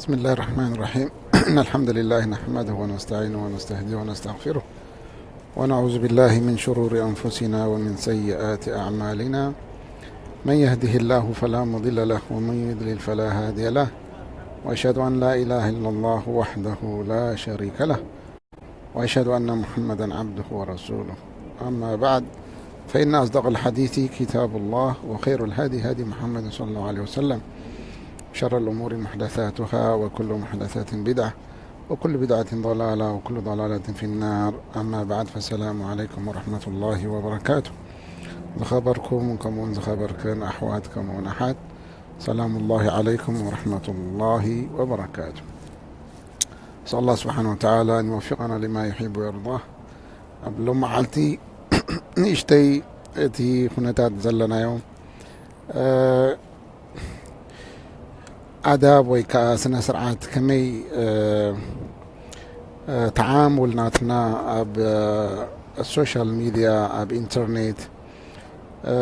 بسم الله الرحمن الرحيم. إن الحمد لله نحمده ونستعينه ونستهديه ونستغفره، ونعوذ بالله من شرور أنفسنا ومن سيئات أعمالنا. من يهده الله فلا مضل له، ومن يضلل فلا هادي له. وأشهد أن لا إله إلا الله وحده لا شريك له، وأشهد أن محمدا عبده ورسوله. أما بعد، فإن أصدق الحديث كتاب الله، وخير الهدي هدي محمد صلى الله عليه وسلم، شر الأمور محدثاتها، وكل محدثة بدعة، وكل بدعة ضلالة، وكل ضلالة في النار. أما بعد، فالسلام عليكم ورحمة الله وبركاته. ዝኸበርኩም ከምኡውን ዝኸበርክን ኣሕዋት ከምኡውን ኣሓት፣ ሰላም ላሂ ዓለይኩም ወረሕመቱላሂ ወበረካቱ። نسأل الله سبحانه وتعالى أن يوفقنا لما يحب ويرضاه. ኣብ ሎም መዓልቲ ንእሽተይ እቲ ኩነታት ዘለናዮ፣ እ፣ ኣዳብ ወይ ከዓ ስነ ስርዓት ከመይ፣ እ፣ እ፣ ተዓሙል ናትና ኣብ፣ እ፣ ሶሻል ሚድያ፣ ኣብ ኢንተርኔት፣ እ፣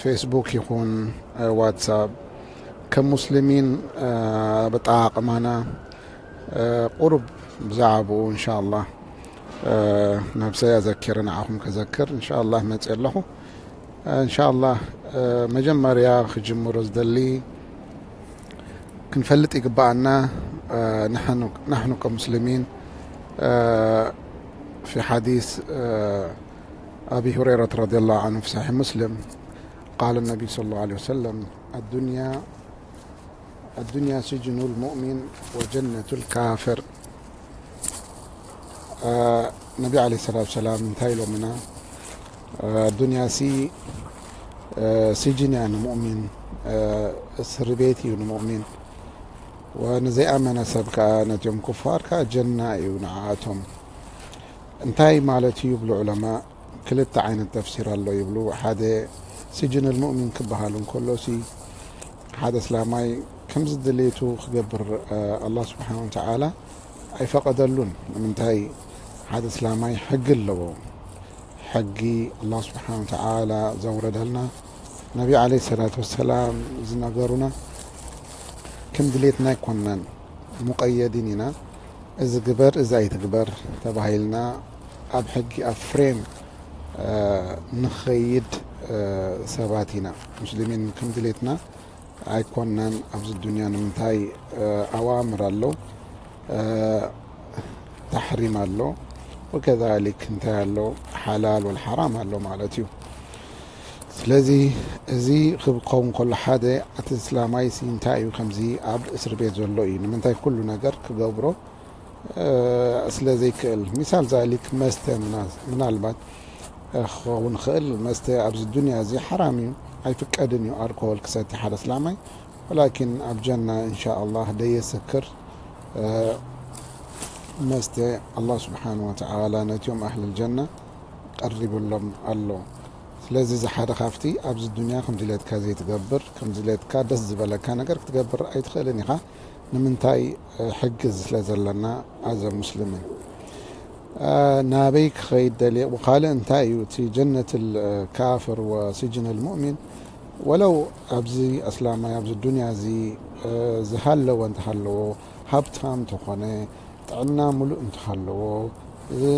ፌስቡክ ይኹን፣ እ፣ ዋትሳፕ፣ ከም ሙስሊሚን፣ እ፣ ኣብ ኣጠቓቕማና፣ እ፣ ቁሩብ ብዛዕባኡ እንሻ ኣላህ፣ እ፣ ነብሰይ ኣዘኪረ ንዓኹም ከዘክር እንሻ ኣላህ መፅእ ኣለኹ። እ፣ እንሻ ኣላህ፣ እ፣ መጀመርያ ክጅምሮ ዝደሊ ክንፈልጥ ይግባኣና፣ እ፣ ንሕኑ፣ ንሕኑ ከሙስሊሚን፣ እ፣ في حديث، እ፣ أبي هريرة رضي الله عنه في صحيح مسلم، قال النبي صلى الله عليه وسلم: الدنيا، الدنيا سجن المؤمن وجنة الكافر. እ፣ ነቢ ዓለይሂ ሰላቱ ሰላም እንታይ ኢሎምና? እ፣ ኣዱንያ ሲ፣ እ፣ ሲጅን እያ ንሙእሚን፣ እ፣ እስሪ ቤት እዩ ንሙእሚን። ወንዘይኣመነ ሰብ ከኣ፣ ነቲኦም ኩፋር ከኣ ጀና እዩ ንዓኣቶም። እንታይ ማለት እዩ ይብሉ ዑለማ? ክልተ ዓይነት ተፍሲር ኣሎ ይብሉ። ሓደ፣ ሲጅን ልሙእሚን ክበሃል እንከሎ ሲ፣ ሓደ እስላማይ ከምዚ ድሌቱ ክገብር፣ እ፣ ኣላህ ስብሓን ወተዓላ ኣይፈቐደሉን። ንምንታይ? ሓደ እስላማይ ሕጊ ኣለዎ። ሕጊ ኣላህ ስብሓን ወተዓላ ዘውረደልና፣ ነቢ ዓለይሂ ሰላቱ ወሰላም ዝነገሩና፣ ከም ድሌትና ኣይኮንናን፣ ሙቀየዲን ኢና። እዚ ግበር፣ እዚ ኣይትግበር ተባሂልና፣ ኣብ ሕጊ፣ ኣብ ፍሬም፣ እ፣ ንኸይድ፣ እ፣ ሰባት ኢና። ሙስሊሚን ከም ድሌትና ኣይኮንናን ኣብዚ ዱንያ። ንምንታይ? እ፣ ኣዋምር ኣሎ፣ እ፣ ታሕሪም ኣሎ፣ ወከዛሊክ እንታይ ኣሎ? ሓላል ወልሓራም ኣሎ ማለት እዩ። ስለዚ እዚ ክኸውን ከሎ ሓደ፣ እቲ እስላማይሲ እንታይ እዩ ከምዚ ኣብ እስር ቤት ዘሎ እዩ? ንምንታይ ኩሉ ነገር ክገብሮ፣ እ፣ ስለ ዘይክእል? ሚሳል ዛሊክ መስተ ምና-፣ ምናልባት፣ እ፣ ክኸውን ይኽእል። መስተ ኣብዚ ዱንያ እዚ ሓራም እዩ፣ ኣይፍቀድን እዩ ኣልኮሆል ክሰቲ ሓደ እስላማይ። ወላኪን ኣብ ጀና እንሻ ኣላህ ደየስክር፣ እ፣ መስተ ኣላህ ስብሓን ወተዓላ ነቲኦም ኣህል ጀና ቀሪብሎም ኣሎ። ስለዚ እዚ ሓደ ካብቲ ኣብዚ ዱንያ ከምዚ ኢለትካ ዘይትገብር፣ ከምዚ ኢለትካ ደስ ዝበለካ ነገር ክትገብር ኣይትኽእልን ኢኻ። ንምንታይ? እ፣ ሕጊ ስለ ዘለና ኣዘ ሙስሊሚን። እ፣ ናበይ ክኸይድ ደልየ? ወካልእ እንታይ እዩ እቲ ጀነት ል-፣ ካፍር ወሲጅን ልሙእሚን? ወለው ኣብዚ ኣስላማይ ኣብዚ ዱንያ እዚ፣ እ፣ ዝሃለወ እንተሃለዎ፣ ሃብታም እንተኾነ፣ ጥዕና ሙሉእ እንተሃለዎ፣ እ፣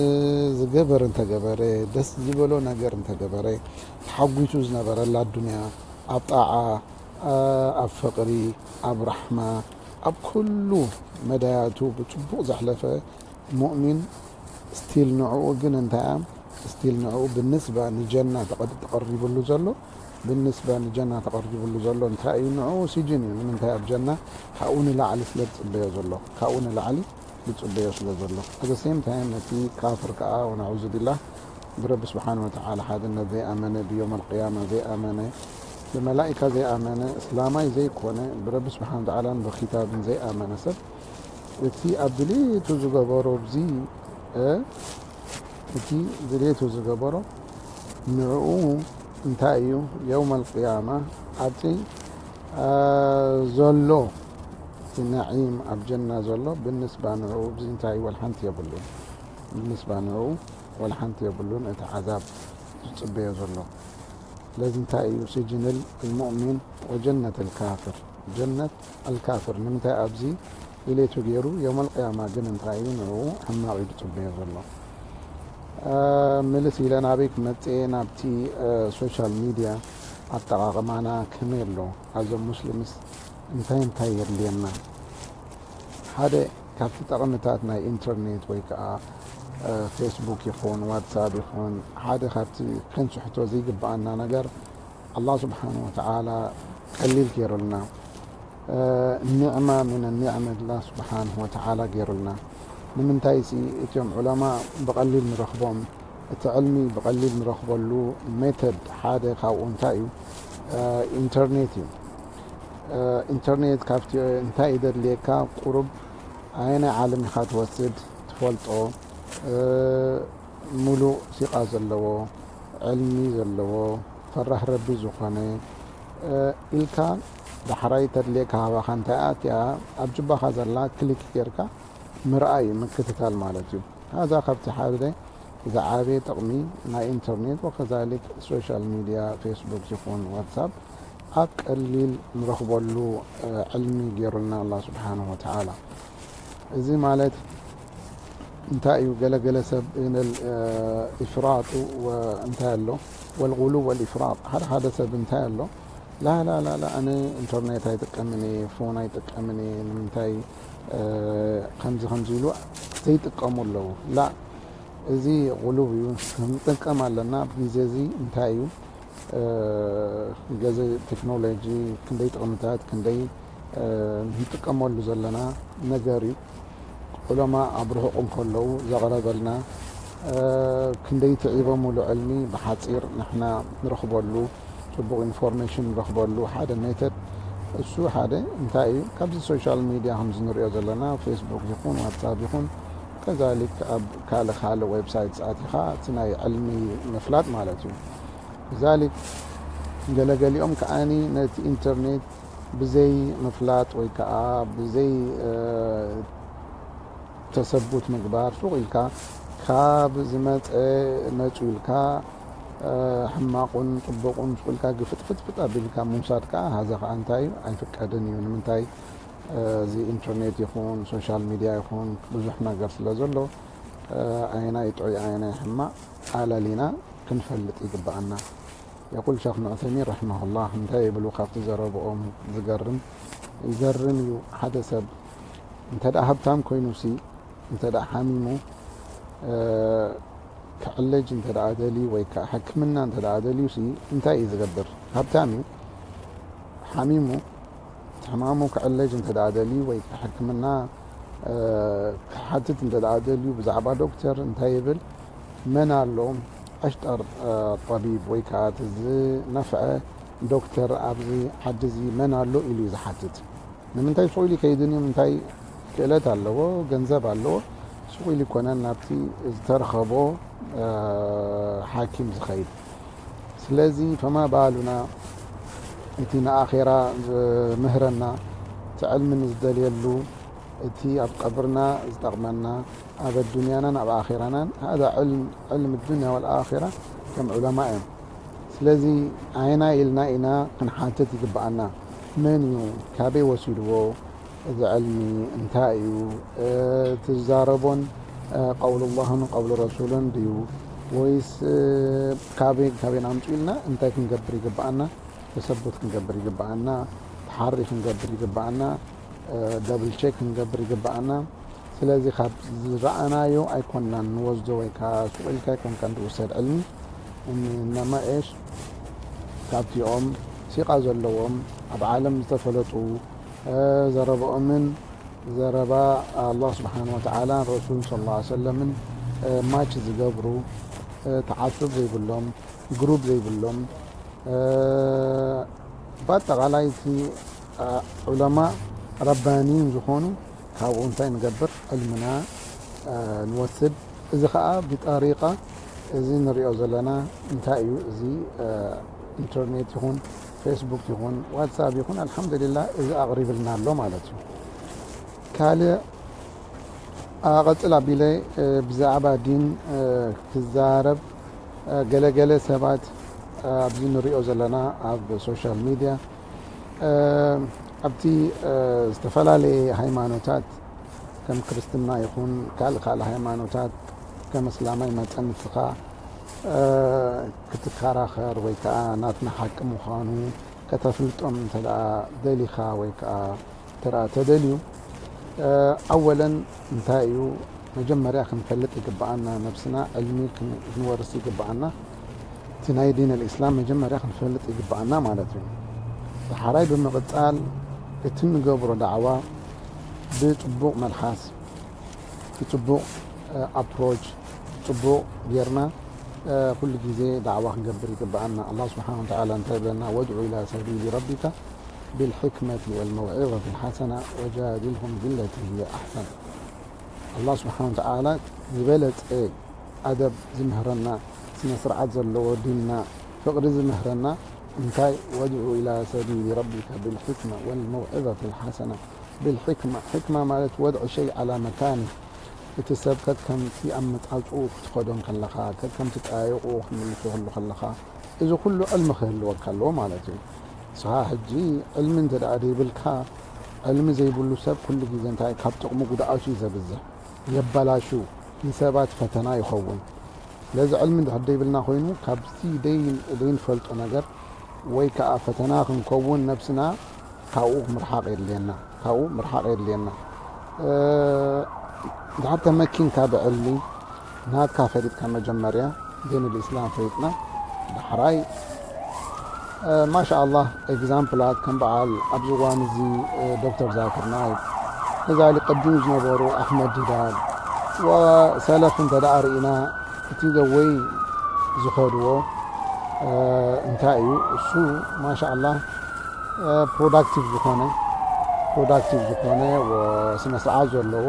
ዝገበረ እንተገበረ፣ ደስ ዝበሎ ነገር እንተገበረ፣ ተሓጒሱ ዝነበረላ ኣዱንያ ኣብ ጣዓ፣ እ፣ ኣብ ፍቕሪ፣ ኣብ ራሕማ፣ ኣብ ኩሉ መዳያቱ ብጽቡቕ ዘሕለፈ ሙእሚን፣ ስቲል ንዕኡ ግን እንታይ እያ? ስቲል ንዕኡ ብንስባ ንጀና ተቐድ-፣ ተቐሪብሉ ዘሎ፣ ብንስባ ንጀና ተቐሪብሉ ዘሎ እንታይ እዩ? ንዕኡ ሲጅን እዩ። ንምንታይ? ኣብ ጀና ካብኡ ንላዕሊ ስለ ዝጽበዮ ዘሎ፣ ካብኡ ንላዕሊ ዝጽበዮ ስለ ዘሎ። At the same time ነቲ ካፍር ከኣ፣ ወነዑዙ ቢላህ፣ ብረቢ ስብሓን ወተዓላ ሓድነት ዘይኣመነ፣ ብዮም ኣልቅያማ ዘይኣመነ፣ ብመላኢካ ዘይኣመነ፣ እስላማይ ዘይኮነ፣ ብረቢ ስብሓን ወተዓላን ብኪታብን ዘይኣመነ ሰብ፣ እቲ ኣብ ድሌቱ ዝገበሮ፣ እዚ፣ እ፣ እቲ ድሌቱ ዝገበሮ፣ ንዕኡ እንታይ እዩ? የውም ኣልቅያማ ኣብቲ፣ እ፣ ዘሎ፣ እቲ ነዒም ኣብ ጀና ዘሎ፣ ብንስባ ንዕኡ እዚ እንታይ እዩ? ወላ ሓንቲ የብሉን። ብንስባ ንዕኡ ወላ ሓንቲ የብሉን፣ እቲ ዓዛብ ዝጽበዮ ዘሎ። ስለዚ እንታይ እዩ? ሲጅን ልሙእሚን ወጀነት ልካፍር። ጀነት ኣልካፍር። ንምንታይ ኣብዚ ድሌቱ ገይሩ፣ የውመል ቅያማ ግን እንታይ እዩ ንዕኡ ሕማቕ እዩ ዝጽበዮ ዘሎ። እ፣ ምልስ ኢለ ናበይ ክመጽእ እየ? ናብቲ፣ እ፣ ሶሻል ሚድያ ኣጠቓቕማና ከመይ ኣሎ? ኣብዞም ሙስሊምስ እንታይ እንታይ የድልየና? ሓደ ካብቲ ጠቕምታት ናይ ኢንተርኔት ወይ ከዓ፣ እ፣ ፌስቡክ ይኹን ዋትሳፕ ይኹን፣ ሓደ ካብቲ ከንስሕቶ ዘይግብኣና ነገር፣ ኣላህ ስብሓን ወተዓላ ቀሊል ገይሩልና። እ፣ ኒዕማ ምን ኒዕመት ኣላህ ስብሓን ወተዓላ ገይሩልና። ንምንታይ ሲ እቲኦም ዑለማ ብቐሊል ንረኽቦም፣ እቲ ዕልሚ ብቐሊል ንረኽበሉ ሜተድ ሓደ ካብኡ እንታይ እዩ? እ፣ ኢንተርኔት እዩ። እ፣ ኢንተርኔት ካብቲ እንታይ እዩ ዘድልየካ? ቁሩብ ኣየናይ ዓለም ኢኻ ትወስድ ትፈልጦ፣ እ፣ ሙሉእ ሲቓ ዘለዎ፣ ዕልሚ ዘለዎ፣ ፈራሕ ረቢ ዝኾነ፣ እ፣ ኢልካ ዳሕራይ ተድልየካ ሃባኻ እንታይ ኣትያ ኣብ ጅባኻ ዘላ ክሊክ ጌርካ ምርኣይ እዩ፣ ምክትታል ማለት እዩ። ሃዛ ካብቲ ሓደ ዝዓበየ ጥቕሚ ናይ ኢንተርኔት ወከዛሊክ ሶሻል ሚድያ፣ ፌስቡክ ይኹን ዋትሳፕ ኣብ ቀሊል ንረኽበሉ፣ እ፣ ዕልሚ ገይሩልና ኣላህ ስብሓንሁ ወተዓላ። እዚ ማለት እንታይ እዩ? ገለገለ ሰብ ኢነል፣ እ፣ ኢፍራጡ ወ-፣ እንታይ ኣሎ? ወልጉሉ ወልኢፍራጥ። ሓደ ሓደ ሰብ እንታይ ኣሎ? ላ፣ ላ፣ ላ፣ ላ፣ ኣነ ኢንተርኔት ኣይጥቀምን እየ፣ ፎን ኣይጥቀምን እየ፣ ንምንታይ፣ እ፣ ከምዚ ከምዚ ኢሉ ዘይጥቀሙ ኣለዉ። ላ፣ እዚ ጉሉው እዩ። ክንጥቀም ኣለና። ኣብ ግዜ እዚ እንታይ እዩ? እ፣ ገዘ ቴክኖሎጂ ክንደይ ጥቕምታት፣ ክንደይ፣ እ፣ ንጥቀመሉ ዘለና ነገር እዩ። ዑለማ ኣብ ርሑቕ እንከለዉ ዘቕረበልና፣ እ፣ ክንደይ ትዒቦምሉ ዕልሚ ብሓጺር ንሕና ንረኽበሉ፣ ጽቡቕ ኢንፎርሜሽን ንረኽበሉ ሓደ ሜተድ እሱ ሓደ እንታይ እዩ? ካብዚ ሶሻል ሚድያ ከምዚ ንሪኦ ዘለና ፌስቡክ ይኹን ዋትሳፕ ይኹን ከዛሊክ ኣብ ካልእ ካልእ ዌብሳይት ኣቲኻ እቲ ናይ ዕልሚ ምፍላጥ ማለት እዩ። ከዛሊክ ገለገሊኦም ከዓኒ ነቲ ኢንተርኔት ብዘይ ምፍላጥ ወይ ከዓ ብዘይ፣ እ፣ ተሰቡት ምግባር፣ ሱቕ ኢልካ ካብ ዝመጸ መጹ ኢልካ፣ እ፣ ሕማቑን ጽቡቑን ሱቕ ኢልካ ግፍጥፍጥፍጥ ኣቢልካ ምውሳድ ከዓ ሃዛ ከዓ እንታይ እዩ? ኣይፍቀድን እዩ። ንምንታይ? እ፣ እዚ ኢንተርኔት ይኹን ሶሻል ሚድያ ይኹን ብዙሕ ነገር ስለ ዘሎ፣ እ፣ ኣየናይ ጥዑይ ኣየናይ ሕማቕ ኣለሊና ክንፈልጥ ይግብኣና። የቁል ሸኽ ዑሰይሚን ረሒመሁላህ፣ እንታይ ይብሉ ካብቲ ዘረብኦም ዝገርም፣ ይገርም እዩ። ሓደ ሰብ እንተ ደኣ ሃብታም ኮይኑሲ፣ እንተ ደኣ ሓሚሙ፣ እ፣ ክዕለጅ እንተ ደኣ ደልዩ ወይ ከኣ ሕክምና እንተ ደኣ ደልዩሲ እንታይ እዩ ዝገብር? ሃብታም እዩ፣ ሓሚሙ፣ እቲ ሕማሙ ክዕለጅ እንተ ደኣ ደልዩ ወይ ከኣ ሕክምና፣ እ፣ ክሓትት እንተ ደኣ ደልዩ ብዛዕባ ዶክተር እንታይ ይብል? መን ኣሎ ኣሽጠር፣ እ፣ ጠቢብ ወይ ከኣ እቲ ዝነፍዐ ዶክተር ኣብዚ ዓዲ እዚ መን ኣሎ ኢሉ እዩ ዝሓትት። ንምንታይ ሱቕ ኢሉ ይከይድን እዩ? ምንታይ ክእለት ኣለዎ፣ ገንዘብ ኣለዎ። ሱቕ ኢሉ ይኮነን ናብቲ ዝተረኸቦ፣ እ፣ ሓኪም ዝኸይድ። ስለዚ ፈማ ባሉና እቲ ንኣኼራ ዝምህረና፣ እቲ ዕልሚ ንዝደልየሉ፣ እቲ ኣብ ቀብርና ዝጠቕመና፣ ኣብ ኣዱንያናን ኣብ ኣኼራናን፣ ሃዛ ዕልም፣ ዕልም ዱንያ ወልኣኼራ ከም ዑለማ እዮም። ስለዚ ኣየናይ ኢልና ኢና ክንሓትት ይግብኣና። መን እዩ? ካበይ ወሲድዎ? እዚ ዕልሚ እንታይ እዩ? እ፣ ትዛረቦን፣ እ፣ ቀውሉ ኣላህን ቀውሉ ረሱልን ድዩ? ወይስ፣ እ፣ ካበይ፣ ካበይን ኣምፁ ኢልና እንታይ ክንገብር ይግብኣና? ተሰቡት ክንገብር ይግብኣና። ተሓሪ ክንገብር ይግብኣና። እ፣ ደብል ቼክ ክንገብር ይግብኣና። ስለዚ ካብ ዝረኣናዮ ኣይኮንናን ንወስዶ ወይ ከዓ ሱቕ ኢልካ ኣይኮንካን ትውሰድ ዕልሚ። እነማ ኤሽ ካብቲኦም ሲቓ ዘለዎም ኣብ ዓለም ዝተፈለጡ፣ እ፣ ዘረባኦምን ዘረባ ኣላህ ስብሓን ወተዓላ ረሱል ሰለላሁ ዐለይሂ ወሰለምን፣ እ፣ ማች ዝገብሩ፣ እ፣ ተዓሱብ ዘይብሎም፣ ግሩፕ ዘይብሎም፣ እ፣ ብኣጠቓላይ እቲ፣ እ፣ ዑለማ ረባኒን ዝኾኑ ካብኡ እንታይ ንገብር? ዕልምና፣ እ፣ ንወስድ። እዚ ኸኣ ብጠሪቃ እዚ ንሪኦ ዘለና እንታይ እዩ? እዚ፣ እ፣ ኢንተርኔት ይኹን ፌስቡክ ይኹን ዋትሳፕ ይኹን ኣልሓምዱሊላህ እዚ ኣቕሪብልና ኣሎ ማለት እዩ። ካልእ ኣቐጽል ኣቢለ፣ እ፣ ብዛዕባ ዲን፣ እ፣ ክዛረብ፣ እ፣ ገለገለ ሰባት፣ እ፣ ኣብዚ ንሪኦ ዘለና ኣብ ሶሻል ሚድያ፣ እ፣ ኣብቲ እ፣ ዝተፈላለየ ሃይማኖታት፣ ከም ክርስትና ይኹን ካልእ ካልእ ሃይማኖታት፣ ከም እስላማይ መጠን ንስኻ እ፣ ክትከራኸር ወይ ከዓ ናትና ሓቂ ምዃኑ ከተፍልጦም እንተ ደኣ ደሊኻ ወይ ከዓ እንተ ደኣ ተደልዩ፣ እ፣ ኣወለን እንታይ እዩ መጀመርያ ክንፈልጥ ይግብኣና፣ ነብስና ዕልሚ ክን-፣ ክንወርስ ይግብኣና። እቲ ናይ ዲን ኣልእስላም መጀመርያ ክንፈልጥ ይግብኣና ማለት እዩ። ዳሕራይ ብምቕጻል እቲ ንገብሮ ዳዕዋ ብጽቡቕ መልሓስ፣ ብጽቡቕ ኣፕሮች፣ ጽቡቕ ጌርና ኩሉ ግዜ ዳዕዋ ክንገብር ይግብኣና። ኣላህ ስብሓነ ወተዓላ እንታይ ይብለና? ወድዑ ኢላ ሰቢሊ ረቢካ ቢልሕክመቲ ወልመውዒዘቲ ልሓሰና ወጃድልሁም ቢለቲ ህየ ኣሕሰን። ኣላህ ስብሓነ ወተዓላ ዝበለጸ ኣደብ ዝምህረና፣ ስነ ስርዓት ዘለዎ ዲንና፣ ፍቕሪ ዝምህረና እንታይ? ወድዑ ኢላ ሰቢሊ ረቢካ ቢልሕክመ ወልመውዒዘቲ ልሓሰና። ቢልሕክማ፣ ሕክማ ማለት ወድዒ ሸይ ዓላ መካኒ፣ እቲ ሰብ ከከምቲ ኣመጻጽኡ ክትኸዶ እንከለኻ፣ ከከምቲ ጠያይቑ ክትምልሶ ከሎ ከለኻ፣ እዚ ኩሉ ዕልሚ ክህልወካ ኣለዎ ማለት እዩ። ንስኻ ሕጂ ዕልሚ እንተ ደኣ ዘይብልካ፣ ዕልሚ ዘይብሉ ሰብ ኩሉ ግዜ እንታይ ካብ ጥቕሙ ጉድኣቱ እዩ ዘብዝሕ፣ የበላሹ፣ ንሰባት ፈተና ይኸውን። ስለዚ ዕልሚ እንድሕር ዘይብልና ኮይኑ ካብቲ ደይ-፣ ዘይንፈልጦ ነገር ወይ ከዓ ፈተና ክንከውን ነብስና ካብኡ ምርሓቕ የድልየና፣ ካብኡ ምርሓቕ የድልየና። እ፣ እንድሕር ተመኪንካ ብዕልሚ ናትካ ፈሊጥካ መጀመርያ ዲን ልእስላም ፈሊጥና ዳሕራይ እ፣ ማሻ ኣላህ ኤግዛምፕላት ከም በዓል ኣብዚ እዋን እዚ እ፣ ዶክተር ዛክር ናይክ፣ ከዛሊክ ቅድም ዝነበሩ ኣሕመድ ዲዳል ወሰለፍ እንተ ደኣ ርኢና እቲ ዘወይ ዝኸድዎ እ፣ እንታይ እዩ እሱ ማሻ ኣላህ እ፣ ፕሮዳክቲቭ ዝኾነ ፕሮዳክቲቭ ዝኾነ ወስነ ስርዓት ዘለዎ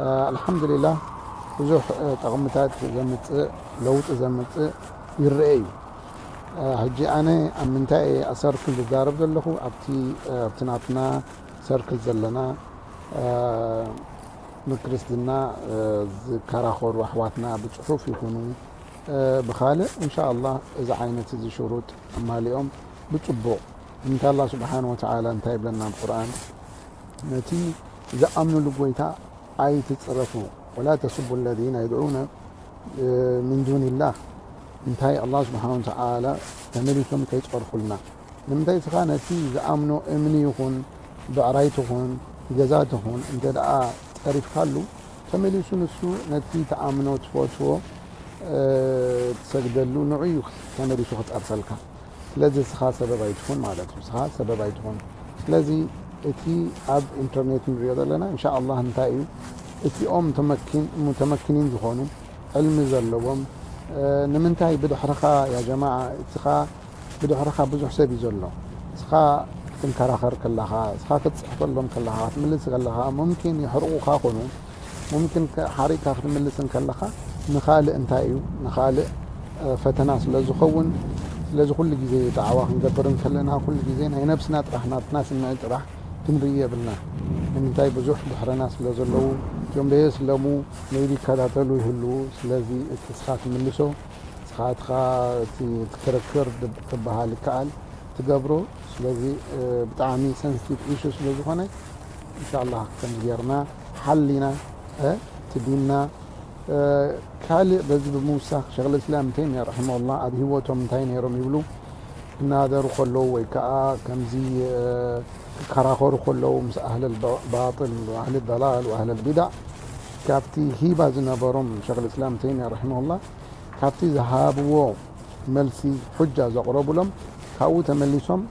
እ፣ ኣልሓምዱሊላህ ብዙሕ እ፣ ጠቕምታት ዘምፅእ ለውጢ ዘምፅእ ይረአ እዩ። እ፣ ሕጂ ኣነ ኣብ ምንታይ እየ ሰርክል ዝዛረብ ዘለኹ? ኣብቲ፣ እ፣ ኣብቲ ናትና ሰርክል ዘለና፣ እ፣ ንክርስትና፣ እ፣ ዝከራኸሩ ኣሕዋትና ብጽሑፍ ይኹኑ፣ እ፣ ብኻልእ፣ እንሻኣላህ፣ እዚ ዓይነት እዚ ሽሩጥ ኣማሊኦም ብጽቡቕ። እንተ ኣላህ ስብሓን ወተዓላ እንታይ ይብለና ኣብ ቁርኣን? ነቲ ዝኣምኑሉ ጎይታ ኣይትጽረፉ። ወላ ተስቡ ለዚነ የድዑነ እ፣ ምን ዱንላህ፣ እንታይ ኣላህ ስብሓን ወተዓላ ተመሊሶም ከይጸርፉልና። ንምንታይ እስኻ ነቲ ዝኣምኖ እምኒ ይኹን፣ ብዕራይ ትኹን፣ ገዛ ትኹን፣ እንተ ደኣ ጸሪፍካሉ፣ ተመሊሱ ንሱ ነቲ ትኣምኖ፣ ትፈትዎ፣ እ፣ ትሰግደሉ ንዑ እዩ ተመሊሱ ክጸርፈልካ። ስለዚ እስኻ ሰበብ ኣይትኹን ማለት እዩ። እስኻ ሰበብ ኣይትኹን። ስለዚ እቲ ኣብ ኢንተርኔት ንሪኦ ዘለና፣ እንሻ ኣላህ እንታይ እዩ? እቲኦም ተመኪን-፣ ሙተመኪኒን ዝኾኑ፣ ዕልሚ ዘለዎም፣ እ፣ ንምንታይ ብድሕርኻ፣ ያ ጀማዓ፣ እስኻ ብድሕርኻ ብዙሕ ሰብ እዩ ዘሎ። እስኻ ክትንከራኸር ከለኻ፣ እስኻ ክትጽሕፈሎም ከለኻ፣ ክትምልስ ከለኻ፣ ሙምኪን የሕርቑኻ ኮኑ፣ ሙምኪን ከ-፣ ሓሪቕካ ክትምልስ እንከለኻ፣ ንኻልእ እንታይ እዩ? ንኻልእ፣ እ፣ ፈተና ስለ ዝኸውን፣ ስለዚ ኩሉ ግዜ ዳዕዋ ክንገብር እንከለና፣ ኩሉ ግዜ ናይ ነብስና ጥራሕ፣ ናትና ስምዒት ጥራሕ ክንርኢ የብልና። ንምንታይ? ብዙሕ ድሕረና ስለ ዘለዉ፣ እቲኦም ደየስለሙ፣ ነይዱ ይከታተሉ ይህልዉ። ስለዚ እቲ እስኻ ትምልሶ፣ ንስኻትካ እቲ እቲ ክርክር ድብ-፣ ክበሃል ይከኣል ትገብሮ። ስለዚ፣ እ፣ ብጣዕሚ ሰንስቲቭ ኢሹ ስለ ዝኾነ፣ እንሻላህ ከምዚ ጌርና ሓሊና፣ እ፣ እቲ ዲንና፣ እ፣ ካልእ በዚ ብምውሳኽ ሸይኽ ልእስላም ተይሚያ ረሒመሁላህ ኣብ ህይወቶም እንታይ ነይሮም ይብሉ ክናገሩ ከለዉ ወይ ከዓ ከምዚ፣ እ፣ ክከራኸሩ ከለዉ ምስ ኣህለል ባ-፣ ባጥል ወኣህለል ደላል ወኣህለል ቢዳዕ ካብቲ ሂባ ዝነበሮም ሸይኽ ልእስላም ተይሚያ ረሒመሁላህ ካብቲ ዝሃብዎ መልሲ፣ ሑጃ ዘቕረቡሎም፣ ካብኡ ተመሊሶም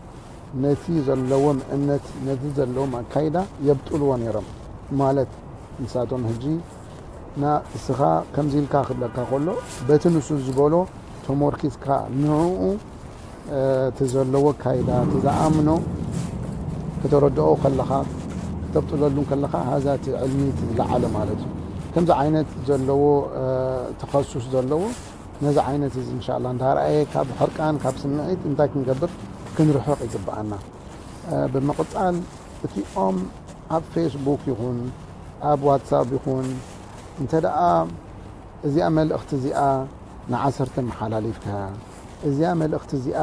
ነቲ ዘለዎም እምነት፣ ነቲ ዘለዎም ኣካይዳ የብጥልዎ ነይሮም። ማለት ንሳቶም ሕጂ ና እስኻ ከምዚ ኢልካ ክብለካ ከሎ፣ በቲ ንሱ ዝበሎ ተሞርኪስካ ንዕኡ፣ እ፣ እቲ ዘለዎ ኣካይዳ፣ እቲ ዝኣምኖ ከተረድኦ ከለኻ፣ ከተብጥለሉ ከለኻ፣ ሃዛ እቲ ዕልሚ እቲ ዝለዓለ ማለት እዩ። ከምዚ ዓይነት ዘለዎ፣ እ፣ ተኸሱስ ዘለዎ ነዚ ዓይነት እዚ እንሻላ እንዳረኣየ ካብ ሕርቃን፣ ካብ ስምዒት እንታይ ክንገብር ክንርሕቕ ይግብኣና። እ፣ ብምቕጻል እቲኦም ኣብ ፌስቡክ ይኹን ኣብ ዋትሳፕ ይኹን እንተ ደኣ እዚኣ መልእኽቲ እዚኣ ንዓሰርተ መሓላሊፍካ፣ እዚኣ መልእኽቲ እዚኣ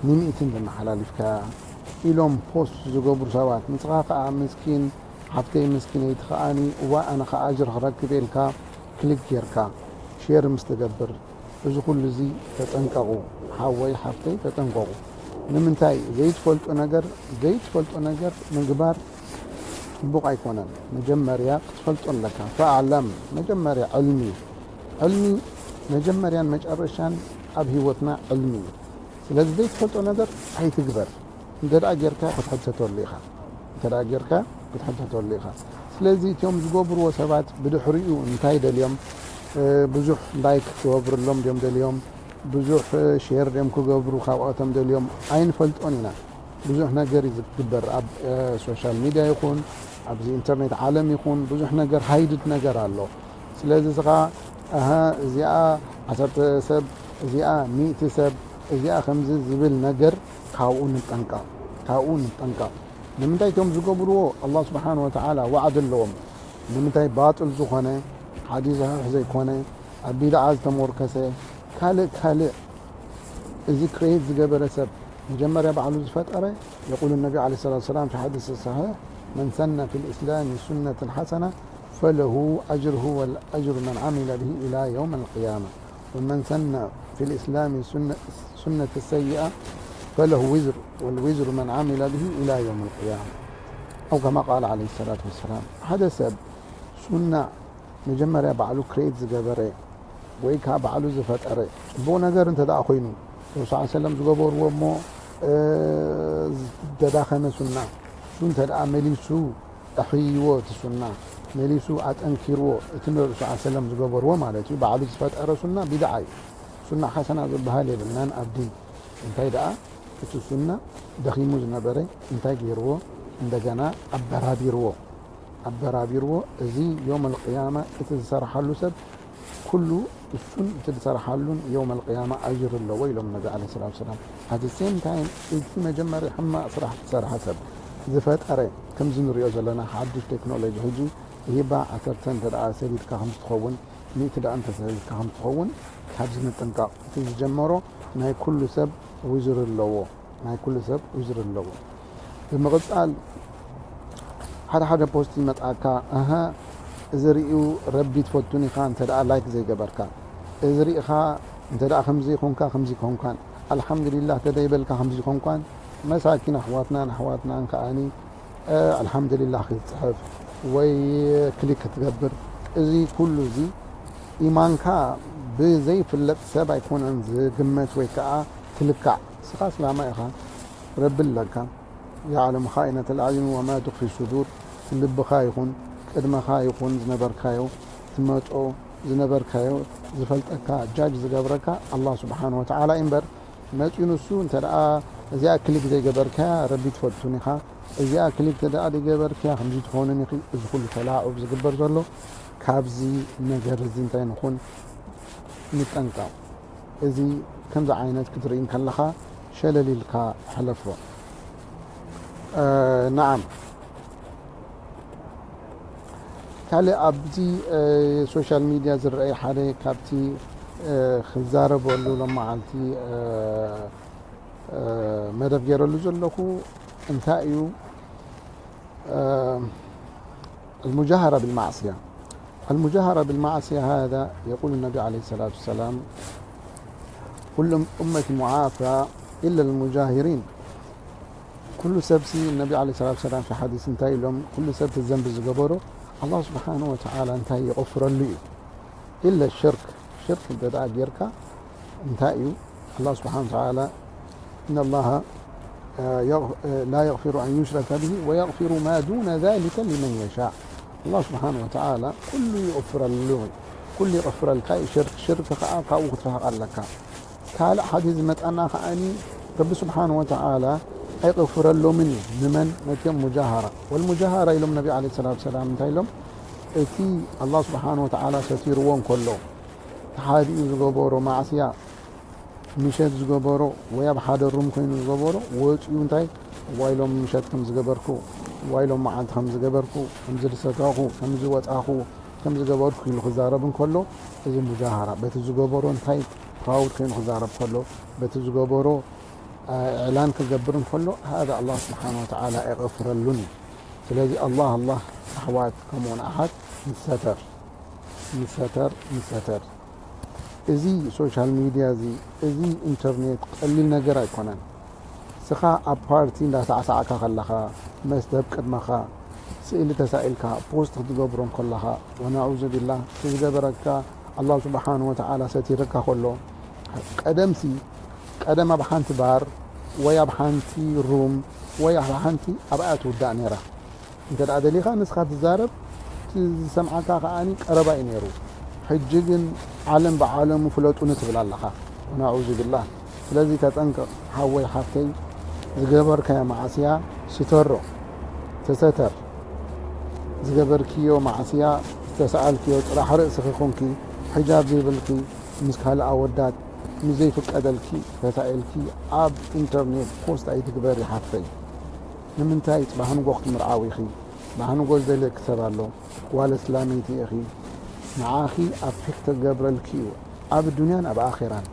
ንሚእትን ተመሓላሊፍካ፣ ኢሎም ፖስት ዝገብሩ ሰባት፣ ንስኻ ከኣ ምስኪን ሓፍተይ ምስኪነይቲ ከኣኒ እዋ ኣነ ከኣ ኣጅር ክረክብ ኢልካ ክሊክ ጌርካ ሼር ምስ ትገብር፣ እዚ ኩሉ እዚ ተጠንቀቑ። ሓወይ ሓፍተይ ተጠንቀቑ። ንምንታይ ዘይትፈልጦ ነገር ዘይትፈልጦ ነገር ምግባር ጽቡቕ ኣይኮነን። መጀመርያ ክትፈልጦ ኣለካ። ፈኣዕለም መጀመርያ ዕልሚ። ዕልሚ መጀመርያን መጨረሻን ኣብ ህይወትና ዕልሚ እዩ። ስለዚ ዘይትፈልጦ ነገር ኣይትግበር። እንተ ደኣ ጌርካ ክትሕተተሉ ኢኻ። እንተ ደኣ ጌርካ ክትሕተተሉ ኢኻ። ስለዚ እቲኦም ዝገብርዎ ሰባት ብድሕሪኡ እንታይ ደልዮም? ብዙሕ ላይክ ክገብርሎም ድዮም ደልዮም? ብዙሕ ሼር ድዮም ክገብሩ ካብኦቶም ደልዮም? ኣይንፈልጦን ኢና። ብዙሕ ነገር እዩ ዝግበር ኣብ ሶሻል ሚድያ ይኹን ኣብዚ ኢንተርኔት ዓለም ይኹን ብዙሕ ነገር ሃይድድ ነገር ኣሎ። ስለዚ እስኻ ኣሃ እዚኣ ዓሰርተ ሰብ እዚኣ ሚእቲ ሰብ እዚኣ ከምዚ ዝብል ነገር ካብኡ ንጠንቀቕ፣ ካብኡ ንጠንቀቕ። ንምንታይ እቶም ዝገብርዎ ኣላህ ስብሓን ወተዓላ ዋዕዲ ኣለዎም። ንምንታይ ባጥል ዝኾነ ሓዲስ ሰሒሕ ዘይኮነ ኣብ ቢድዓ ዝተሞርከሰ ካልእ ካልእ እዚ ክሬት ዝገበረ ሰብ መጀመርያ ባዕሉ ዝፈጠረ يقول النبي عليه الصلاة والسلام في حديث صحيح من سن في الإسلام سنة حسنة فله أجره وأجر من عمل به إلى يوم القيامة ومن سن في الإسلام سنة سيئة فله وزر والوزر من عمل به إلى يوم القيامة أو كما قال عليه الصلاة والسلام. ሓደ ሰብ ሱና መጀመርያ ባዕሉ ክሬት ዝገበረ ወይ ከዓ ባዕሉ ዝፈጠረ ፅቡቕ ነገር እንተ ደኣ ኮይኑ ረሱል ሰለም ዝገበርዎ እሞ ዝተዳኸመ ሱና እሱ እንተ ደኣ መሊሱ ኣሕይዎ እቲ ሱና መሊሱ ኣጠንኪርዎ እቲ ንረሱል ሰለም ዝገበርዎ ማለት እዩ። ባዕሉ ዝፈጠረ ሱና ቢድዓ እዩ። ሱና ሓሰና ዝበሃል የብልናን ኣብ ዲን። እንታይ ደኣ እቲ ሱና ደኺሙ ዝነበረ እንታይ ገይርዎ እንደገና ኣበራቢርዎ ኣበራቢርዎ። እዚ ዮም ኣልቅያማ እቲ ዝሰርሓሉ ሰብ ኩሉ እሱን እቲ ዝሰርሓሉን ዮም ኣልቅያማ ኣጅር ኣለዎ ኢሎም ነቢ ዓለ ሰላት ሰላም። ኣት ሴም ታይም እቲ መጀመሪ ሕማቕ ስራሕ ዝሰርሐ ሰብ ዝፈጠረ ከምዚ ንሪኦ ዘለና ሓዱሽ ቴክኖሎጂ ሕጂ ይህባ ዓሰርተ እንተ ደኣ ሰዲድካ ከም ዝትኸውን ሚእቲ ደኣ እንተ ሰዲድካ ከም ዝትኸውን ካብዚ ንጥንቀቕ። እቲ ዝጀመሮ ናይ ኩሉ ሰብ ውዝር ኣለዎ። ናይ ኩሉ ሰብ ውዝር ኣለዎ። ብምቕጻል ሓደ ሓደ ፖስት ይመጽኣካ ኣሃ እዚ ርእዩ ረቢ ትፈቱን ኢኻ እንተ ደኣ ላይክ ዘይገበርካ እዚ ርእኻ እንተ ደኣ ከምዚ ይኾንካ ከምዚ ይኾንካን ኣልሓምዱሊላህ ተደይበልካ ከምዚ ይኾንኳን መሳኪን ኣሕዋትናን ኣሕዋትናን ከኣኒ ኣልሓምዱሊላህ ክትጽሕፍ ወይ ክሊክ ክትገብር እዚ ኩሉ እዚ ኢማንካ ብዘይፍለጥ ሰብ ኣይኮነን ዝግመት ወይ ከዓ ትልካዕ። ንስኻ እስላማ ኢኻ፣ ረቢ ኣለካ። يعلم خائنة الأعين وما تخفي الصدور ልብኻ ይኹን ቅድመኻ ይኹን ዝነበርካዮ ትመጾ ዝነበርካዮ ዝፈልጠካ ጃጅ ዝገብረካ ኣላህ ስብሓን ወተዓላ እዩ እምበር መፂኡ ንሱ እንተ ደኣ እዚኣ ክሊክ ዘይገበርካያ ረቢ ትፈልጡን ኢኻ እዚኣ ክሊክ እንተ ደኣ ዘይገበርካያ ከምዚ ትኾኑን ኢኺ እዚ ኩሉ ተላዑብ ዝግበር ዘሎ ካብዚ ነገር እዚ እንታይ ንኹን ንጠንቀቕ እዚ ከምዚ ዓይነት ክትርኢ እንከለኻ ሸለል ኢልካ ሕለፎ። ነዓም ካልእ ኣብዚ ሶሻል ሚድያ ዝረኣይ ሓደ ካብቲ ክዛረበሉ ሎመዓልቲ መደብ ገይረሉ ዘለኹ እንታይ እዩ المجاهرة بالمعصية المجاهرة بالمعصية هذا يقول النبي عليه الصلاة والسلام كل أمتي معافى إلا المجاهرين ኩሉ ሰብሲ ነቢ ዓለ ሰላት ሰላም ፊ ሓዲስ እንታይ ኢሎም ኩሉ ሰብ እቲ ዘንቢ ዝገበሮ ኣላህ ስብሓን ወተዓላ እንታይ ይቕፍረሉ እዩ ኢለ ሽርክ ሽርክ እንተ ደኣ ጌርካ እንታይ እዩ ኣላህ ስብሓን ወተዓላ إن الله لا يغفر أن يشرك به ويغفر ما دون ذلك لمن يشاء الله سبحانه وتعالى ኩሉ ይቕፍረሉ ኩሉ ይቕፍረልካ እዩ ሽርክ ሽርክ ከዓ ካብኡ ክትርሕቕ ኣለካ ካልእ ሓዲስ ዝመፀና ከዓኒ ረቢ ስብሓን ወተዓላ ኣይቕፍረሎምን እዩ ንመን ነቲኦም ሙጃሃራ ወልሙጃሃራ ኢሎም ነቢ ዓለ ሰላት ሰላም እንታይ ኢሎም እቲ ኣላህ ስብሓን ወተዓላ ሰቲርዎ እንከሎ ተሓዲኡ ዝገበሮ ማዕስያ ምሸት ዝገበሮ ወይ ኣብ ሓደ ሩም ኮይኑ ዝገበሮ ወፂኡ እንታይ ዋይሎም ምሸት ከም ዝገበርኩ ዋይሎም መዓልቲ ከም ዝገበርኩ ከምዚ ዝሰተኹ ከምዚ ወፃኹ ከም ዝገበርኩ ኢሉ ክዛረብ እንከሎ እዚ ሙጃሃራ በቲ ዝገበሮ እንታይ ፕራውድ ኮይኑ ክዛረብ ከሎ በቲ ዝገበሮ ኢዕላን ክገብር እንከሎ፣ ሃذا ኣላህ ስብሓን ወተዓላ ኣይቐፍረሉን እዩ። ስለዚ ኣላህ ኣላህ ኣሕዋት ከምኡውን ኣሓት ንሰተር ንሰተር ንሰተር። እዚ ሶሻል ሚድያ እዚ፣ እዚ ኢንተርኔት ቀሊል ነገር ኣይኮነን። ስኻ ኣብ ፓርቲ እንዳሳዕሳዕካ ከለኻ፣ መስተ ኣብ ቅድመኻ፣ ስእሊ ተሳኢልካ ፖስት ክትገብሮ እንከለኻ፣ ወነዑዙ ቢላህ፣ እቲ ዝገበረካ ኣላህ ስብሓን ወተዓላ ሰቲርካ ከሎ፣ ቀደምሲ ቀደም ኣብ ሓንቲ ባር ወይ ኣብ ሓንቲ ሩም ወይ ኣብ ሓንቲ ኣብኣ ትውዳእ ነይራ። እንተ ደኣ ደሊኻ ንስኻ ትዛረብ፣ እቲ ዝሰምዓካ ከኣ ቀረባ እዩ ነይሩ። ሕጂ ግን ዓለም ብዓለሙ ፍለጡኒ ትብል ኣለኻ። ወነዑዙ ቢላህ። ስለዚ ተጠንቀቕ ሓወይ ሓፍተይ፣ ዝገበርካዮ ማዕስያ ስተሮ፣ ተሰተር። ዝገበርክዮ ማዕስያ፣ ዝተሰኣልክዮ ጥራሕ ርእስኺ ኮንኪ፣ ሒጃብ ዘይብልኪ፣ ምስ ካልእ ኣወዳት ምስ ዘይፍቀደልኪ ተሳኢልኪ ኣብ ኢንተርኔት ፖስት ኣይትግበሪ ሓፍተይ። ንምንታይ ጽባሕ ንጎ ክትምርዓዊ ኢኺ? ጽባሕ ንጎ ዝደልየኪ ሰብ ኣሎ። ጓል እስላመይቲ ኢኺ። ንዓኺ ኣፌክት ክገብረልኪ እዩ። ኣብ ዱንያን ኣብ ኣኼራን።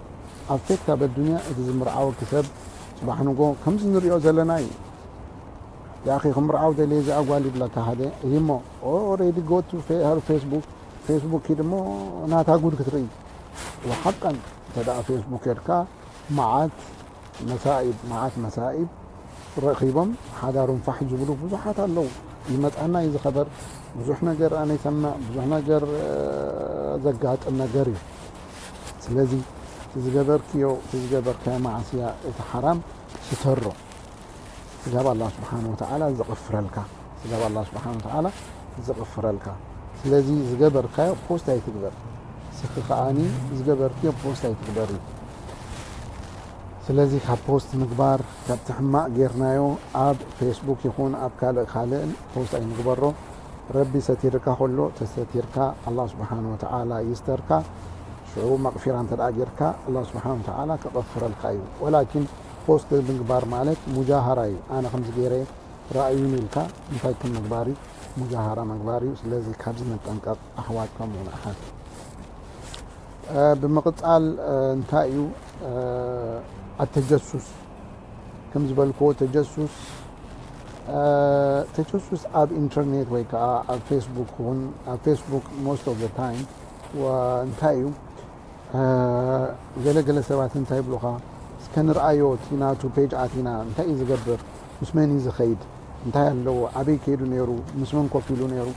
ኣፌክት ኣብ ኣዱንያ እቲ ዝምርዓወኪ ሰብ ጽባሕ ንጎ ከምዚ ንሪኦ ዘለና እዩ። ያኺ ክምርዓው ደልየ እዚኣ ጓል ይብለካ ሓደ። እሞ ኦሬዲ ጎ ቱ ሄር ፌስቡክ፣ ፌስቡክ ኪድ እሞ ናታ ጉድ ክትርኢ። ወሓቀን እንተ ደኣ ፌስቡክ ሄድካ መዓት መሳኢብ፣ መዓት መሳኢብ ረኺቦም ሓዳሮም ፋሕ ዝብሉ ብዙሓት ኣለዉ። ይመጽኣና እዩ ዝኸበር። ብዙሕ ነገር ኣነ ይሰምዕ፣ ብዙሕ ነገር፣ እ፣ ዘጋጥም ነገር እዩ። ስለዚ እቲ ዝገበርክዮ፣ እቲ ዝገበርካዮ ማዕስያ፣ እቲ ሓራም ስተሮ። ስጋብ ኣላህ ስብሓን ወተዓላ ዘቕፍረልካ። ስጋብ ኣላህ ስብሓን ወተዓላ ዘቕፍረልካ። ስለዚ ዝገበርካዮ ፖስት ኣይትግበር። ስኺ ከኣኒ ዝገበርክዮ ፖስት ኣይትግበሪ። ስለዚ ካብ ፖስት ምግባር፣ ካብቲ ሕማቕ ጌርናዮ ኣብ ፌስቡክ ይኹን ኣብ ካልእ ካልእን ፖስት ኣይንግበሮ። ረቢ ሰቲርካ ከሎ ተሰቲርካ፣ ኣላህ ስብሓን ወተዓላ ይስተርካ። ሽዑ መቕፊራ እንተ ደኣ ጌርካ፣ ኣላህ ስብሓን ወተዓላ ክቐፍረልካ እዩ። ወላኪን ፖስት ምግባር ማለት ሙጃሃራ እዩ። ኣነ ከምዚ ገይረ ረኣዩኒ ኢልካ እንታይ ከም ምግባር እዩ? ሙጃሃራ ምግባር እዩ። ስለዚ ካብዚ ንጠንቀቕ ኣሕዋት ከምኡውን ኣሓት። እ፣ ብምቕጻል፣ እ፣ እንታይ እዩ፣ እ፣ ኣተጀሱስ? ከም ዝበልክዎ ተጀሱስ፣ እ፣ ተጀሱስ ኣብ ኢንተርኔት ወይ ከኣ ኣብ ፌስቡክ ይኹን፣ ኣብ ፌስቡክ most of the time፣ ወ-፣ እንታይ እዩ፣ እ፣ ገለ ገለ ሰባት እንታይ ይብሉኻ፣ እስከ ንርኣዮ እቲ ናቱ ፔጅ ኣቲና እንታይ እዩ ዝገብር፣ ምስ መን እዩ ዝኸይድ፣ እንታይ ኣለዎ፣ ኣበይ ከይዱ ነይሩ፣ ምስ መን ኮፍ ኢሉ ነይሩ።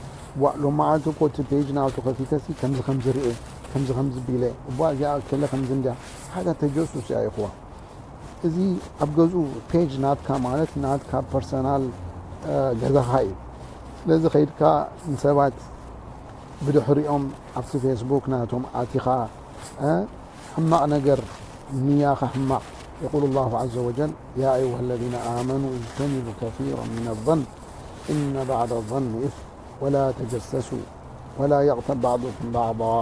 ዋእ፣ ሎማዓንቲ እኮ እቲ ፔጅ ናቱ ከፊተሲ ከምዚ ከምዚ ርኤ፣ ከምዚ ከምዚ ቢለ፣ እቧ እዚኣ ከለ ከምዚ እንድያ። ሓደ ተጀሱስ እያ ይኹዋ። እዚ ኣብ ገዝኡ ፔጅ ናትካ ማለት ናትካ ፐርሰናል፣ እ፣ ገዛኻ እዩ። ስለዚ ከይድካ ንሰባት ብድሕሪኦም ኣብቲ ፌስቡክ ናቶም ኣቲኻ፣ እ፣ ሕማቕ ነገር ንያኻ ሕማቕ። يقول الله عز وجل: يا أيها الذين آمنوا اجتنبوا كثيرا من الظن إن بعض الظن إثم ولا تجسسوا ولا يغتب بعضكم بعضا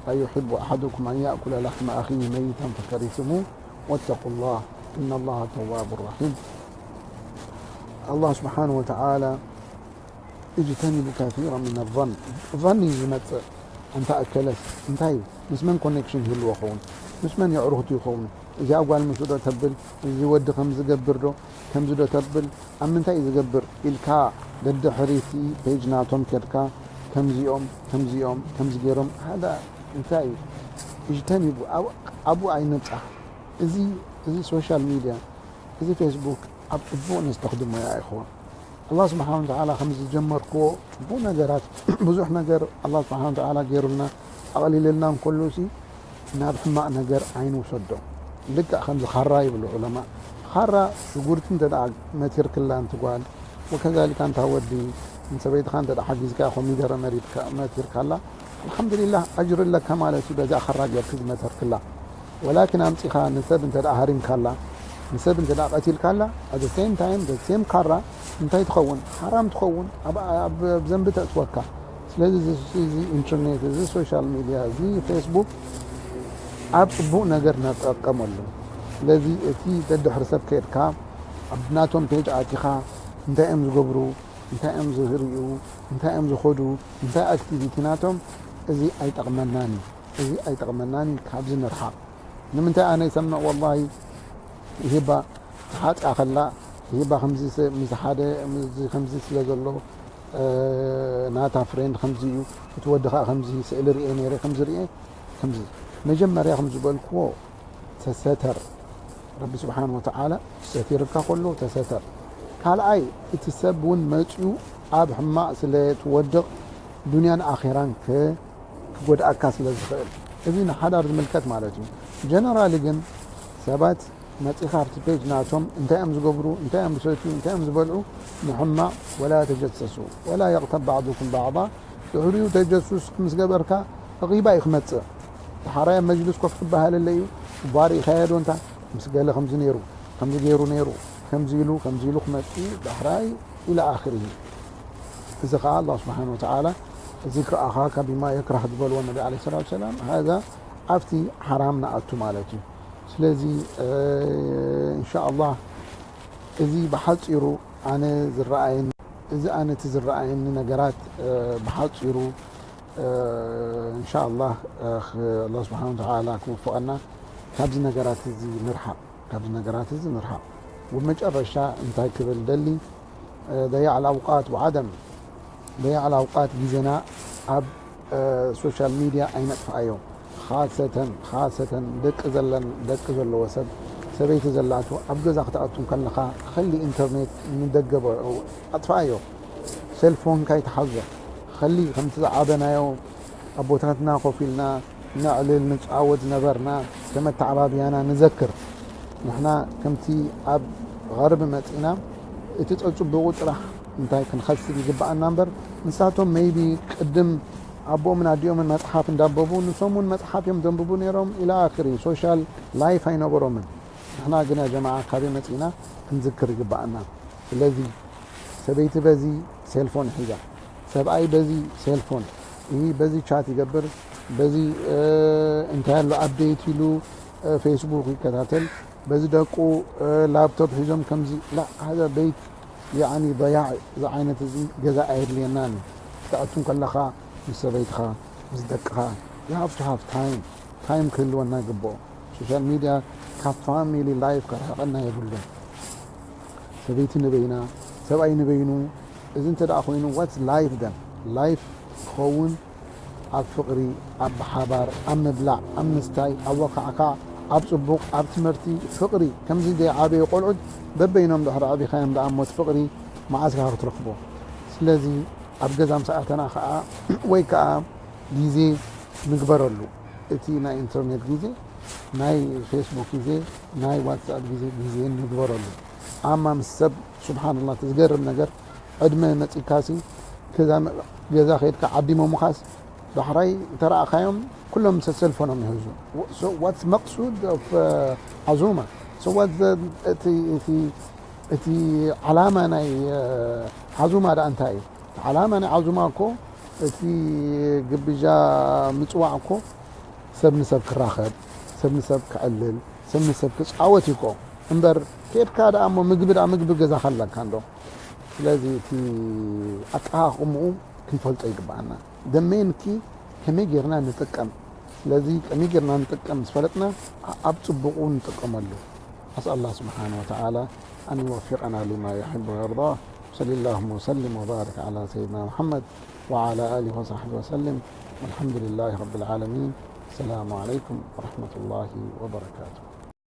أيحب أحدكم أن يأكل لحم أخيه ميتا فكرهتموه واتقوا الله إن الله تواب رحيم. ኣላህ ስብሓን ወተዓላ፣ اجتنبوا كثيرا من الظن، ظن እዩ ዝመጽእ። ኣንታ እከለስ እንታይ እዩ? ምስ መን ኮኔክሽን ይህልዎ ኸውን? ምስ መን የዕሩኽቱ ይኸውን? እዚኣ ጓል ምስኡ ዶ ተብል? እዚ ወዲ ከም ዝገብር ዶ? ከምዚ ዶ ተብል? ኣብ ምንታይ እዩ ዝገብር? ኢልካ ደድሕሪቲ ፔጅ ናቶም ከድካ፣ ከምዚኦም፣ ከምዚኦም፣ ከምዚ ገይሮም፣ ሃዳ እንታይ እዩ? እጅተኒቡ፣ ኣብ-፣ ኣብኡ ኣይንብጻሕ። እዚ፣ እዚ ሶሻል ሚድያ፣ እዚ ፌስቡክ ኣብ ጽቡቕ ነስተኽድሞ እያ፣ ይኸውን። ኣላህ ስብሓን ወተዓላ ከም ዝጀመርክዎ ጽቡቕ ነገራት፣ ብዙሕ ነገር ኣላህ ስብሓን ወተዓላ ገይሩልና፣ ኣቕሊልልና እንከሎ ሲ፣ ናብ ሕማቕ ነገር ኣይንውሰዶ። ልክዕ ከምዚ ኻራ ይብሉ ዑለማ። ኻራ ሽጉርቲ እንተ ደኣ መቲርክላ እንቲ ጓል፣ ወከዛሊካ እንታ ወዲ፣ ንሰበይትኻ እንተ ደኣ ሓጊዝካ ኮሚደረ መሪትካ-፣ መቲርካላ፣ ኣልሓምዱሊላህ፣ ኣጅሪ ኣለካ ማለት እዩ፣ በዛ ኻራ ጌርኪ ዝመተርክላ። ወላኪን ኣምጺኻ ንሰብ እንተ ደኣ ሃሪምካላ፣ ንሰብ እንተ ደኣ ቀቲልካላ፣ at the same time፣ the same ካራ እንታይ ትኸውን? ሓራም ትኸውን፣ ኣብ፣ ኣብ፣ ኣብ ዘንቢ ተእትወካ። ስለዚ እዚ፣ እዚ ኢንተርኔት፣ እዚ ሶሻል ሚድያ፣ እዚ ፌስቡክ ኣብ ጽቡቕ ነገር ንጠቀመሉ። ስለዚ እቲ ደድሕሪ ሰብ ከድካ፣ ኣብ ናቶም ፔጅ ኣቲኻ፣ እንታይ እዮም ዝገብሩ፣ እንታይ እዮም ዝርእዩ፣ እንታይ እዮም ዝኸዱ፣ እንታይ ኣክቲቪቲ ናቶም፣ እዚ ኣይጠቕመናን እዩ። እዚ ኣይጠቕመናን እዩ፣ ካብዚ ንርሓቕ። ንምንታይ ኣነ ይሰምዕ ወላሂ ይህባ ተሓጽያ ከላ፣ ሂባ ከምዚ ስ-፣ ምስ ሓደ፣ ምስዚ ከምዚ ስለ ዘሎ፣ እ፣ ናታ ፍሬንድ ከምዚ እዩ፣ እቲ ወዲ ኸኣ ከምዚ ስእሊ ርእየ ነይረ፣ ከምዚ ርእየ፣ ከምዚ። መጀመርያ ከም ዝበልክዎ፣ ተሰተር። ረቢ ስብሓን ወተዓላ ሰቲርካ ከሎ ተሰተር። ካልኣይ፣ እቲ ሰብ እውን መጽዩ ኣብ ሕማቕ ስለ ትወድቕ፣ ዱንያን ኣኼራን ክ-፣ ክጎድኣካ ስለ ዝኽእል። እዚ ንሓዳር ዝምልከት ማለት እዩ። ጀነራሊ ግን ሰባት መጺኻ ኣብቲ ፔጅ ናቶም እንታይ እዮም ዝገብሩ፣ እንታይ እዮም ዝሰትዩ፣ እንታይ እዮም ዝበልዑ፣ ንሕማቕ ወላ ተጀሰሱ፣ ወላ የቕተብ ባዕዱኩም ባዕዳ። ድሕሪኡ ተጀሱስ ምስ ገበርካ፣ ጊባ እዩ ክመጽእ። ዳሕራይ ኣብ መጅልስ ኮፍ ክበሃለለ እዩ። እባ ርኢኻዮ ዶ እንታ ምስ ገለ ከምዚ ነይሩ፣ ከምዚ ገይሩ ነይሩ፣ ከምዚ ኢሉ፣ ከምዚ ኢሉ ክመጽእ እዩ፣ ዳሕራይ ኢለ ኣኽሪ። እዚ ኸዓ ኣላህ ስብሓን ወተዓላ፣ እዚ ክኣኻ ከቢማ የክራህ ዝበልዎ ነቢ ዓለይሂ ሰላቱ ወሰላም፣ ሃዛ ኣብቲ ሓራም ንኣቱ ማለት እዩ። ስለዚ፣ እ፣ ኢንሻኣላህ፣ እዚ ብሓጺሩ ኣነ ዝረኣየኒ፣ እዚ ኣነ እቲ ዝረኣየኒ ነገራት፣ እ፣ ብሓጺሩ፣ እ፣ ኢንሻኣላህ፣ እ፣ ኽ-፣ ኣላህ ስብሓን ወተዓላ ክውፍቐና፣ ካብዚ ነገራት እዚ ንርሓቕ፣ ካብዚ ነገራት እዚ ንርሓቕ። ወመጨረሻ እንታይ ክብል ደሊ፣ እ፣ ضياع الأوقات وعدم ضياع الأوقات ግዜና ኣብ፣ እ፣ ሶሻል ሚድያ ኣይነጥፍኣዮ። ኻሰተን፣ ኻሰተን ደቂ ዘለን፣ ደቂ ዘለዎ ሰብ፣ ሰበይቲ ዘላቶ ኣብ ገዛ ክትኣቱ ከለኻ፣ ኸሊ ኢንተርኔት ንደገ በ-፣ ኣጥፍኣዮ። ሴልፎንካ ይትሓዞ። ኸሊ ከምቲ ዝዓበናዮ ኣቦታትና ኮፍ ኢልና ነዕልል፣ ንጻወት ዝነበርና፣ ከም ኣተዓባብያና ንዘክር። ንሕና ከምቲ ኣብ ቐርቢ መጺና፣ እቲ ጸጽቡቑ ጥራሕ እንታይ ክንኸስብ ይግብኣና እምበር፣ ንሳቶም ሜይቢ ቅድም ኣቦኦምን ኣዲኦምን መጽሓፍ እንዳንበቡ፣ ንሶም እውን መጽሓፍ እዮም ዘንብቡ ነይሮም፣ ኢላ ኣኽሪ። ሶሻል ላይፍ ኣይነበሮምን። ንሕና ግን፣ ያ ጀማዓ፣ ካበይ መጺና ክንዝክር ይግብኣና። ስለዚ ሰበይቲ በዚ ሴልፎን ሒዛ፣ ሰብኣይ በዚ ሴልፎን፣ ይህ በዚ ቻት ይገብር፣ በዚ፣ እ፣ እንታይ ኣሎ ኣፕዴት ኢሉ፣ እ፣ ፌስቡክ ይከታተል፣ በዚ ደቁ፣ እ፣ ላፕቶፕ ሒዞም ከምዚ፣ ላ፣ ሃዛ ቤት፣ ያዕኒ፣ ضياع ዝዓይነት እዚ ገዛ ኣየድልየናን እዩ። ክትኣቱ ከለኻ ምስ ሰበይትኻ፣ ምስ ደቅኻ፣ you have to have time፣ ታይም ክህልወና ይግብኦ። ሶሻል ሚድያ ካብ ፋሚሊ ላይፍ ከርሕቐና የብሉን። ሰበይቲ ንበይና፣ ሰብኣይ ንበይኑ፣ እዚ እንተ ደኣ ኮይኑ፣ ዋትስ ላይፍ ደን? ላይፍ ክኸውን ኣብ ፍቕሪ፣ ኣብ ብሓባር፣ ኣብ ምብላዕ፣ ኣብ ምስታይ፣ ኣብ ወካዕካዕ፣ ኣብ ጽቡቕ፣ ኣብ ትምህርቲ፣ ፍቕሪ። ከምዚ ዘይዓበዩ ቆልዑት በበይኖም ድሕሪ ዓቢኻዮም ደኣ እሞ እቲ ፍቕሪ መዓስ ኢኻ ክትረኽቦ? ስለዚ ኣብ ገዛ ምስ ኣተና ከኣ ወይ ከኣ ግዜ ንግበረሉ። እቲ ናይ ኢንተርኔት ግዜ፣ ናይ ፌስቡክ ግዜ፣ ናይ ዋትስኣፕ ግዜ፣ ግዜ ንግበረሉ። ኣማ ምስ ሰብ፣ ሱብሓንላህ፣ እቲ ዝገርም ነገር፣ ዕድመ መጺካሲ፣ ገዛ መ-፣ ገዛ ከይድካ ዓዲሞምኻስ፣ ዳሕራይ ተረኣኻዮም፣ ኩሎም ሰሰልፎኖም ይሕዙ። So what's መቅሱድ of፣ እ፣ ዓዙማ? So what's the፣ እቲ፣ እቲ፣ እቲ ዓላማ ናይ፣ እ፣ ዓዙማ ደኣ እንታይ እዩ? እቲ ዓላማ ናይ ዓዙማ እኮ፣ እቲ ግብዣ ምጽዋዕ እኮ፣ ሰብ ንሰብ ክራኸብ፣ ሰብ ንሰብ ክዕልል፣ ሰብ ንሰብ ክጻወት እዩ እኮ። እምበር፣ ኬድካ ደኣ እሞ ምግቢ ደኣ ምግቢ ገዛኻ ኣለካ እንዶ። ስለዚ እቲ ኣጠቓቕምኡ ክንፈልጦ ይግብኣና። The main key ከመይ ጌርና ንጥቀም። ስለዚ ከመይ ጌርና ንጥቀም ምስ ፈለጥና፣ ኣ-፣ ኣብ ጽቡቑ ንጥቀመሉ። أسأل الله سبحانه وتعالى أن يوفقنا لما يحب ويرضاه. صلى اللهم وسلم وبارك على سيدنا محمد وعلى آله وصحبه وسلم. والحمد لله رب العالمين. السلام عليكم ورحمة الله وبركاته.